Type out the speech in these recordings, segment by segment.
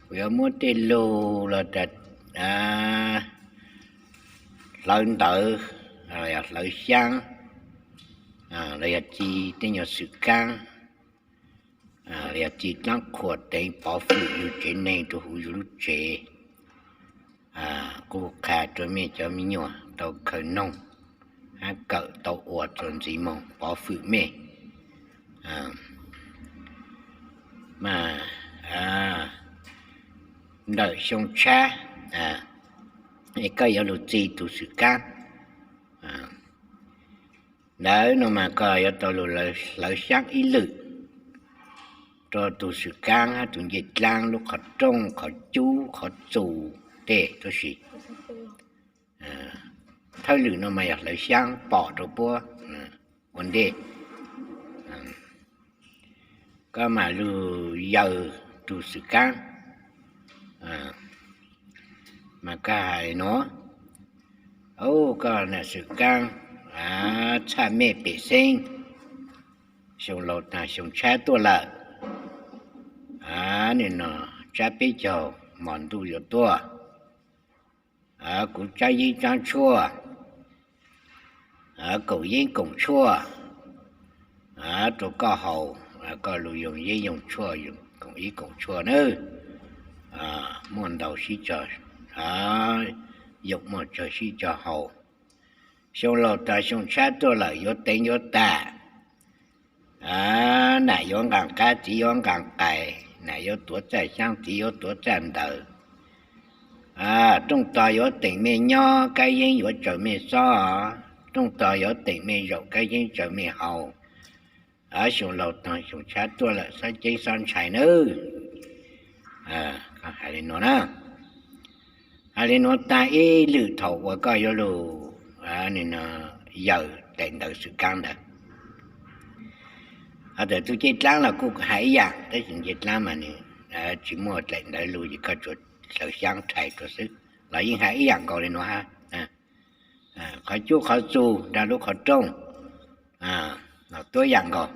Kuv yuav muab tej lug los tas hlawv ntawv, los yog hlawv xyaab, los yog txi tej nyuag xwm kaab, los yog txi dlaab qhuas teev pov fwm yug tsev neeg rua huv yug lub tsev, kuj qha rua mej cov me nyuam tau khaws noog hab kawm tau ua txuas ntxiv moog pov fwm mej. Mas ntawm xyoo tshab, koj yuav lug txi tug xwm kaab ntawd no mas koj yuav tau lug hlawv xyaab ib lwm rua tug xwm kaab hab tug ncej dlaab lub qhov rooj, qhov cub, qhov txus tej tuab si. Thawj lwm no mas yog hlawv xyaab pom rua puab ua ntej. Koj mam lug yaws tug xwm kaab, mas koj has le nuav: Au, koj nam xwm kaab, txhaj mej pem xeeb, xyoo laus taag xyoo tshab tuaj lawm. Nim no tsab peb caug mos ntuj yuav tuaj. Kuv tsaab yeeb tsaab tshuaj, koom yeeb koom tshuaj rua koj haus, koj lug yoo yeeb yoo tshuaj, koom yeeb koom tshuaj nawb. Muaj ntau sib tog, yoo muaj tsawg sib tog haus. Xyoo laus taag xyoo tshab tuaj lawm, yuav teev yuav tam. Nam yuav nqaa qaab, txiv yuav nqaa qais, nam yuav tuav txaj xyaab, txiv yuav tuav txaj ntawv. Rooj tog yuav teem mej nyob, kab yeeb yuav tsaws mej xob. Rooj tog yuav teem mej zaum, kab yeeb tsaws mej haus. Xyoo laus taag xyoo tshab tuaj lawm, xob ceeb xob ntshai nawb. Koj has le nuav na. Has le nuav taag ib lwm thaum uas koj yuav lug yaws daim ntawv xwm kaab ntawd. Ho txawm tug ncej dlaab los kuj has ib yaam, tab sis ncej dlaab mas nws tsis muaj daim ntawv lug ces koj tsuas hlawv xyaab rhais rua xwb los yeej has ib yaam nkaus le nuav hab. Qhov cub qhov txus nraag lub qhov rooj los tuab yaam nkaus,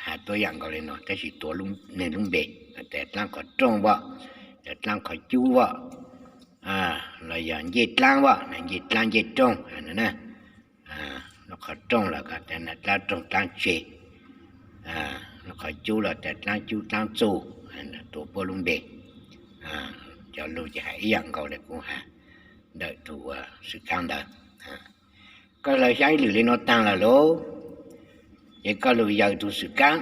has tuab yaam nkaus le nuav tab sis tuav nwg lub npe, tas dlaab qhov rooj vom, tas dlaab qhov cub vom, los yog ncej dlaab vom, ncej dlaab ncej rooj, lub qhov rooj los tas dlaab rooj dlaab tse, lub qhov cub los tas dlaab cub dlaab txus, tuav puab lub npe. Cov lug ces has ib yaam nkaus le kuv has ntawm tug ua xwm kaab ntawd. Koj hlawv xyaab ib lwm le nuav taag lawm lauj, ces koj lug yaws tug xwm kaab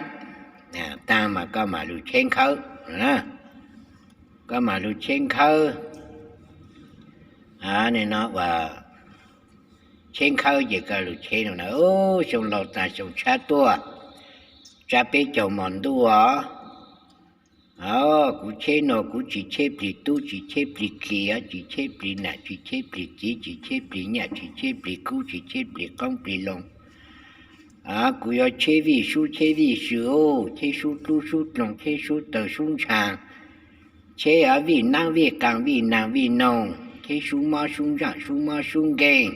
taag mas koj mam lug tsheb nkhawb. Koj mam lug tsheb nkhawb, nim no ua tsheb nkhawb ces koj lug tsheb no na, xyoo laus taag xyoo tshab tuaj, tsab peb caug mos ntuj os. Kuv tsheb no kuv tsis tsheb plig tub, tsis tsheb plig ki, tsis tsheb plig nam, tsis tsheb plig txiv, tsis tsheb plig nyaj, tsis tsheb plig kub, tsis tsheb plig qoob plig loo. Kuv yuav tsheb vij sub tsheb vij sw, tsheb sub dlub sub dloog, tsheb sub tawg sub ntshaag, tsheb vij naab vij qaa vij naag vij noog, tsheb sub mob sub ntsaam sub mob sub nkeeg.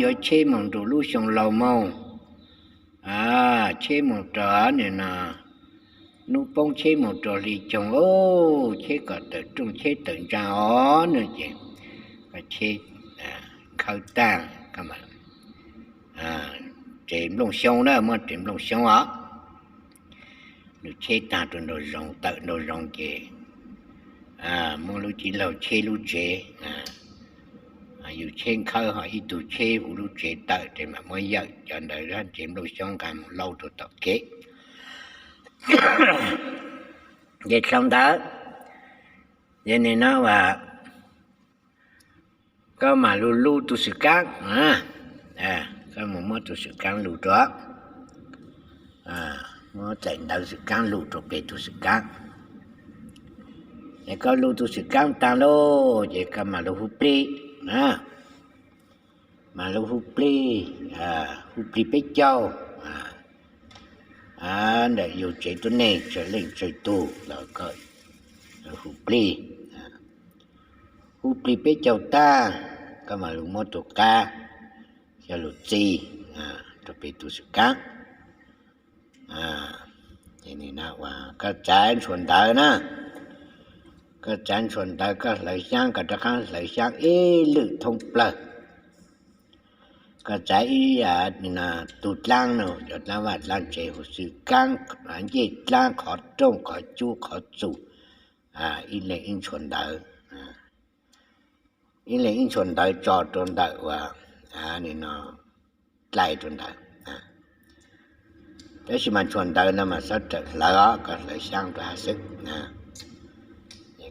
Yuav tsheb moog nrug lub xyoo laus moog, tsheb moog rua nws no nub poob, tsheb moog rua hli coog, tsheb kom tawm rooj tsheb tawm ntsaa os no ces koj tsheb nkhawb taag, tsev nplooj xyoob na, muab tsev nplooj xyoob os. Lug tsheb taag rua nraum zoov, tawm nraum zoov ces muab lub txiv laug tsheb lub tsev, yus tsheb nkhawb ho ib tug tsheb huv lub tsev tawm ces mam muab yawm cov ntawd tsev nplooj xyoob nqaa mus laub rua tom kev. Ces dlhau ntawd, ces nim no ua koj mam lug lug tug xwm kaab, koj mus muab tug xwm kaab lug rua, muab daim ntawv xwm kaab lug rua peg tug xwm kaab. Ces koj lug tug xwm kaab taag lauj, ces koj mam lug hu plig, mam lug hu plig, hu plig peb caug ntawm yug tsev tuab neeg tsawg leej tsawg tug los koj hu plig. Hu plig peb caug taag, koj mam lug muab tug qab coj lug txi rua peg tug xwm kaab. Koj txav ntshua ntawv na, koj txav ntshua ntawv koj hlawv xyaab, koj rov qaab hlawv xyaab ib lwm thoob plawg. Koj txav ib tug dlaab no, cov dlaab vaj dlaab tsev huv xwm kaab, ncej dlaab, qhov rooj, qhov cub, qhov txus, ib leeg ib ntshua ntawv, ib leeg ib ntshua ntawv tso rau ntawm uas dlai rau ntawd. Tab sis mas ntshua ntawv no mas xob rawm hlawv os, koj hlawv xyaab rau hab xwb.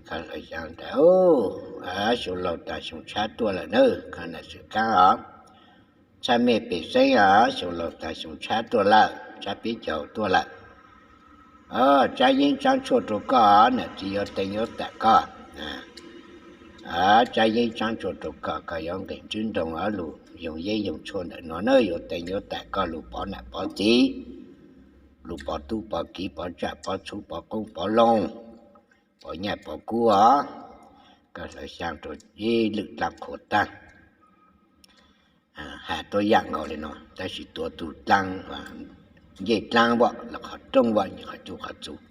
Koj hlawv xyaab tas, xyoo laug tas xyoo tshab tuaj lawm na, koj nam xwm kaab os, txhaj mej pem xeeb os, xyoo laug tas xyoo tshab tuaj lawm, tshab peb caug tuaj lawm. Tsaab yeeb tsaab tshuaj rau koj, nam txiv yuav teev yuav tam koj. Tsaab yeeb tsaab tshuaj rau koj, koj yuav nqis ntswb ntoo, lug yoog yeeb yoog tshuaj ntawm no na, yuav teev yuav tam koj lug pov nam pov txiv, lug pov tub pov kiv, pov tsaj pov txhu, pov qoob pov loo, pov nyaj pov kub os. Koj hlawv xyaab rau ib lwm dlaab qhua taag. Has tuab yaam nkaus li no, tab sis tuav tug dlaab, ncej dlaab pom los qhov rooj pom, qhov cub qhov txus,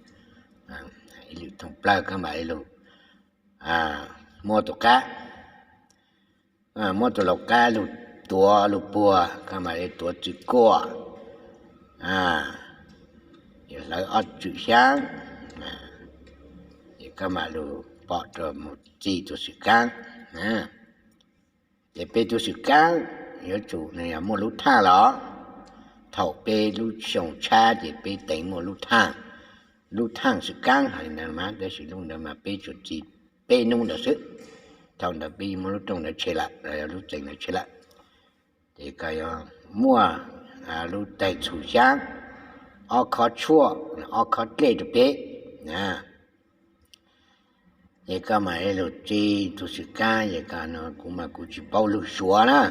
ib lwm thoob plawg koj mam li lug muab tug qab, muab tug laug qab lug tuav lug puag, koj mam li tuav txwm kuaj, hlawv ob txwm xyaab, ces koj mam lug pom rua mus txi tug xwm kaab. Ces peb tug xwm kaab yuav tsum nwg yog muaj lub thaaj los. Thaum peb lub xyoo tshab ces peb teev muaj lub thaaj, lub thaaj xwm kaab hais ntawd mas, tab sis lub ntawd mas peb tsuas txi peb nub ntawd xwb. Thaum ntawd peb muaj lub rooj ntawd tshe lawm, lub txee ntawd tshe lawm. Ces koj yuav muaj lub taig txhum xyaab, ob khob tshuaj, ob khob dlej rau peb. Ces koj mam li lug txi tug xwm kaab, ces kuv mas kuv tsis paub lug suav na.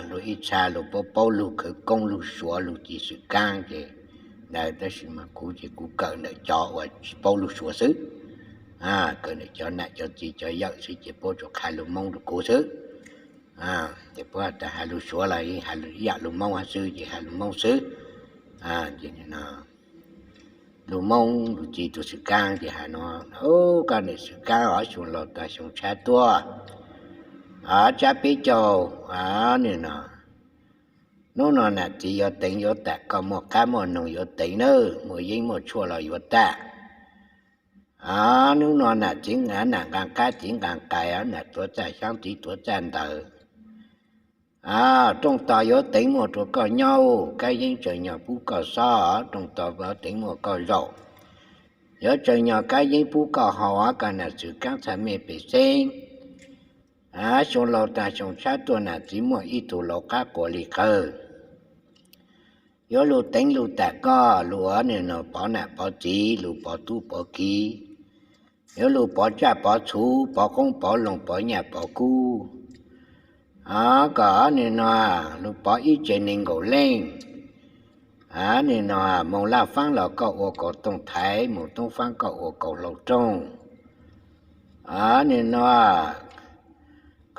Lug ib txha lug paub paub lug khawv koob lug suav lug txi xwm kaab ces ntawd, tab sis mas kuv ces kuv kawm ntawm cov uas tsis paub lug suav xwb. Kawm ntawm cov nam cov txiv cov yawm xwb ces puab tsuas qha lug Moob rau kuv xwb. Ces puab has tas has lug suav los has ib yaam lug Moob hab xwb ces has lug Moob xwb. Ces lug Moob lug txi tug xwm kaab ces has no, koj nam xwm kaab os, xyoo laug tas xyoo tshab tuaj, tsaab peb caug, nwg no, hnub no nam txiv yuav teev yuav tam koj, muaj qab muaj noog yuav teev nawb, muaj yeeb muaj tshuaj los yuav tam. Hnub no nam txiv nam nqaa qab txiv nqaa qais, nam tuav txaj xyaab txiv tuav txaj ntawv. Rooj tog yuav teev muaj rua koj nyob, kab yeeb tsaws nyog pub koj xob, rooj tog yuav teev muaj koj zaum, yuav tsaws nyog kab yeeb pub koj haus, koj nam xwm kaab txhaj mej pem xeeb. Xyoo laug tas xyoo tshab tuaj nam txiv muaj ib tug laug qab quas li qawg, yuav lug teev lug tam koj, lug ua nwg no pov nam pov txiv, lug pov tub pov kiv, yuav lug pov tsaj pov txhu, pov qoob pov loo, pov nyaj pov kub. Koj nwg no lug pov ib tsev neeg nkaum leej. Nwg no moog laj faab los koj ua kaus tooj thaiv, moog toob faab koj ua kaus hlau rooj. Nwg no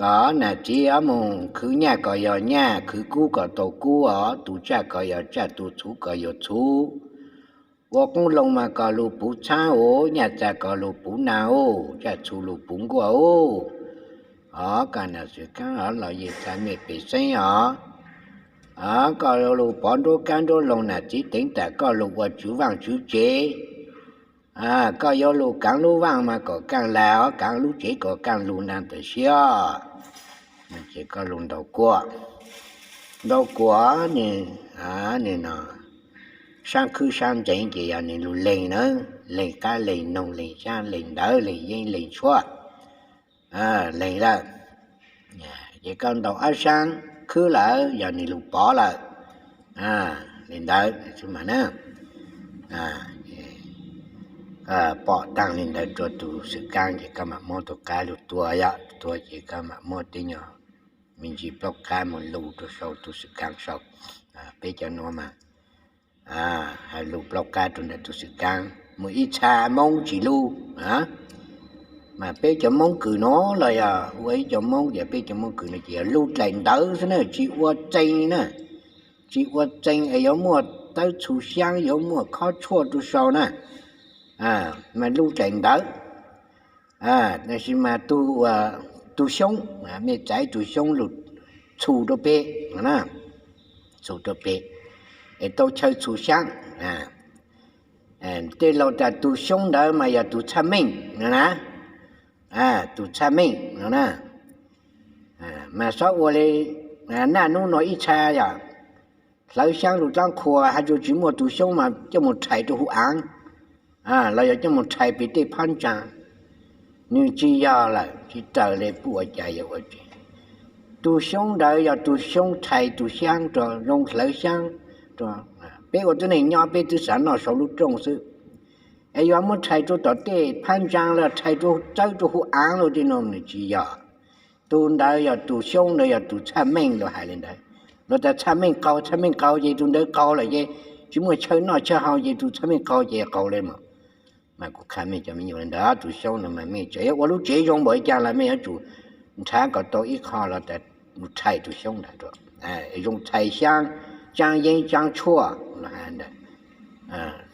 koj nam txiv moog khwv nyaj koj yog nyaj, khwv kub koj tau kub os, tu tsaj koj yog tsaj, tu txhu koj yog txhu. Ua qoob loo mas koj lug puv txhaab os, nyaj txag koj lug puv nag os, tsaj txhu lug puv nkuaj os. Os, koj nam xwm kaab os, los yeej txhaj mej pem xeeb os. Koj lug pov nruab kab nruab loo, nam txiv teev tam koj lug ua tswv vaaj tswv tsev. Koj yuav lug kaav lub vaaj mas kom kaaj lag os, kaav lub tsev kom kaaj lug nraag tawm siab. Ces koj lug ntaus kuaj, ntaus kuaj, nwg no saab khwb saab ntseev ces yog nwg lug leeg na, leeg qab leeg noog leeg xyaab leeg ntawv leeg yeeb leeg tshuaj, leeg lawm. Ces koj ntaus ob saab khwb lawm yog nwg lug pov lawm. Li ntawd xwb mas na, pom taag li ntawd rua tug xwm kaab ces koj mam muab tug qab lug tua, yog tua ces koj mam muab tib nyuag me ntsis plaub qab moog lug rua sau tug xwm kaab sau. Peb cov nuav mas has lug plaub qab rua ntawm tug xwm kaab, moog ib txha Moob tsis lug. Mas peb cov Moob Kws nuav los yog ua ib cov Moob ces peb cov Moob Kws nuav ces yog lug dlaim ntawv xwb na, tsis ua txee na, tsis ua txee es yuav muaj tawb txhu xyaab yuav muaj khob tshuaj rau sau na, mas lub tseem ntawd. Tab sis mas tus, tus xyoob, mej txais tus xyoob lug txhu rau peg, txhu rau peg, es tau chaw txhu xyaab. Tej laug tas tus xyoob ntawd mas yog tus txhaj meej no na, tus txhaj meej no na. Mas xob ua le, naj nub no ib txha yog hlawv xyaab lug dlaab qhua has tsuas tsis muaj tus xyoob mas coj mus rhais rau huv aav, los yog coj mus rhais pem tej phab ntsaa, nws tsis yog lawm, tsis raws le pub ua cas yuav ua tseeb. Tus xyoob ntawd yog tus xyoob rhais tus xyaab rau zoo hlawv xyaab rau. Peb ua tib neeg nyob peb twb xav noj sau lub rooj xwb, es yuav muab rhais rau tom tej phab ntsaa los rhais rau txawb rau huv aav los tej no nws tsis yog. Tus ntawd yog tus xyoob ntawd yog tus txhaj meej los hais li ntawd. Luag tas txhaj meej qaug, txhaj meej qaug ces tus ntawd qaug lawm ces tsis muaj chaw noj chaw haus ces tus txhaj meej qaug ces qaug le mas. Mas kuv qha mej cov me nyuam li ntawd, tus xyoob no mas mej tseem yuav ua lub tsev zoo npaum li cas los mej yuav tsum nrhav kom tau ib qho los tas mus rhais tus xyoob ntawd rau, zoo txhais xyaab, tsaab yeeb tsaab tshuaj.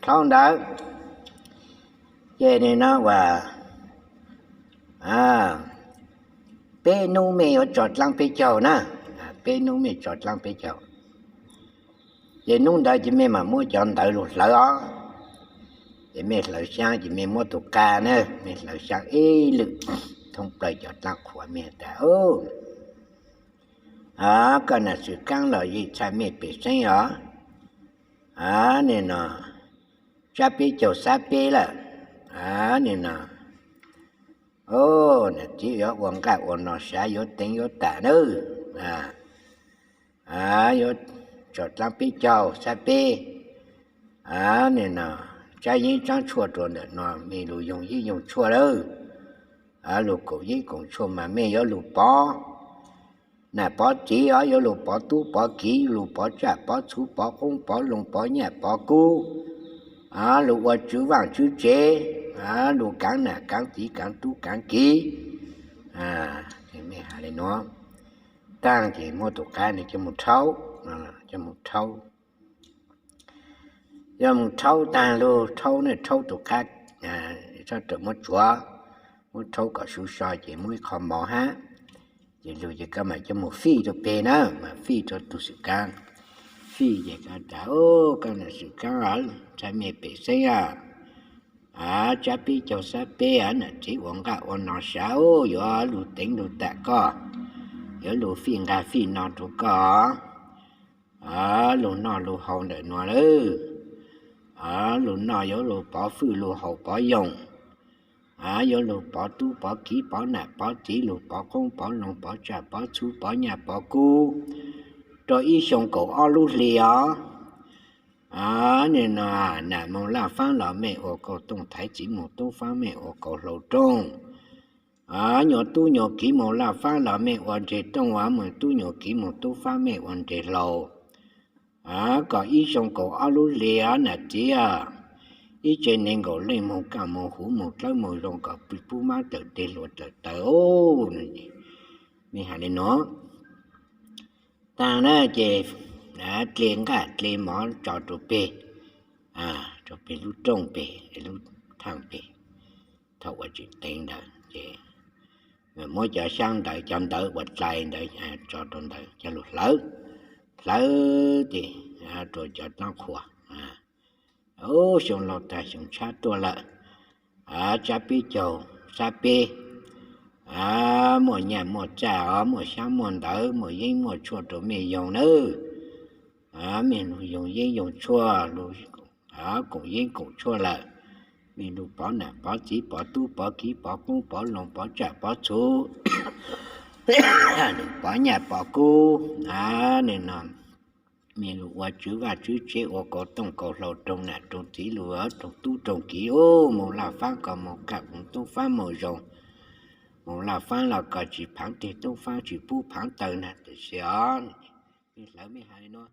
Dlhau ntawd ces no ua peb nub mej yuav tso dlaab peb caug na, peb nub mej tso dlaab peb caug. Ces nub ntawd ces mej mam muab cov ntawd lug hlawv os. Ces mej hlawv xyaab ces mej muab tus qa na, mej hlawv xyaab ib lwm thoob plaws cov dlaab qhuav mej tas, koj nam Xwm Kaab los yeej txhaj mej pem xeeb os. Nim no tsab peb caug xab peb lawm. Nim no nam txiv yuav ua nqaj ua no sav yuav teev yuav tam nawb. Yuav tso dlaab peb caug xab peb. Nim no tsab yeeb tsaab tshuaj rua ntawm no mej lug yoog yeeb yoog tshuaj lawm. Lug koom yeeb koom tshuaj mas mej yuav lug pov nam pov txiv os, yuav lug pov tub pov kiv, lug pov tsaj pov txhu, pov qoob pov loo, pov nyaj pov kub, lug ua tswv vaaj tswv tsev, lug kaav nam kaav txiv kaav tub kaav kiv. Mej has le nuav taag ces muab tus qaab no coj mus rhaub, coj mus rhaub. Yog mus rhaub taag lug rhaub ne, rhaub tus qaab, txhob rawm muab tsuav, muab rhaub kom su so ces muab ib qho mov hab, ces lug ces koj mam coj mus fij rau peg na, mas fij rau tug Xwm Kaab. Fij ces koj tas, koj nam Xwm Kaab, txhaj mej pem xeeb a, tsab peb caug xab peb, nam txiv ua nqaj ua no sav, yuav lug teev lug tam koj, yuav lug fij nqaj fij no rau koj, lug noj lug haus ntawm nuav lawm. Lug noj yuav lug pov fwj lug haus pov yoog, yuav lug pov tub pov kiv pov nam pov txiv, lug pov qoob pov loo pov tsaj pov txhu pov nyaj pov kub rau ib xyoo kaum ob lub hli os. Nim no nam moog laj faab los mej ua kaus tooj thaiv, txiv moog tub faab mej ua kaus hlau rooj. Nyuas tub nyuas kiv moog laj faab los mej ua nreg rooj, moog tub nyuas kiv moog tub faab mej ua nreg hlau. Kom ib xyoo kaum ob lub hli nam txiv, ib tse neeg nkaum leej moog kaj moog huv moog dlawb moog zoo kom pub maab tawm teg hluas tawm taw. Mej has le nuav taag na ces dle nqaj dle mov tso rau peg, rau peg lub rooj peg lub thaaj peg. Thaum ua tseem teev ntawd ces muab cov xyaab ntawd cov ntawv ua dlai ntawd tso rau ntawd coj lug hlawv, hlawv tes rua cov dlaab qhuas. Xyoo laug taag xyoo tshab tuaj lawm, tsab peb caug xab peb, muaj nyaj muaj txaj os, muaj xyaab muaj ntawv, muaj yeeb muaj tshuaj rau mej yoog nawb. Mej lug yoog yeeb yoog tshuaj, lug koom yeeb koom tshuaj lawm, mej lug pov nam pov txiv pov tub pov kiv pov qoob pov loo pov tsaj pov txhu, lug pov nyaj pov kub, nim no mej lug ua tswv vaaj tswv tsev, ua kaus tooj kaus hlau rooj nam rooj txiv, lug rooj tub rooj kiv, moog laj faab kom moog kaj moog tub faab moog zoo, moog laj faab los kom tsis phaav teg tub faab tsis pub phaav taw na. Tam sis os, mej hlawv mej has le nuav,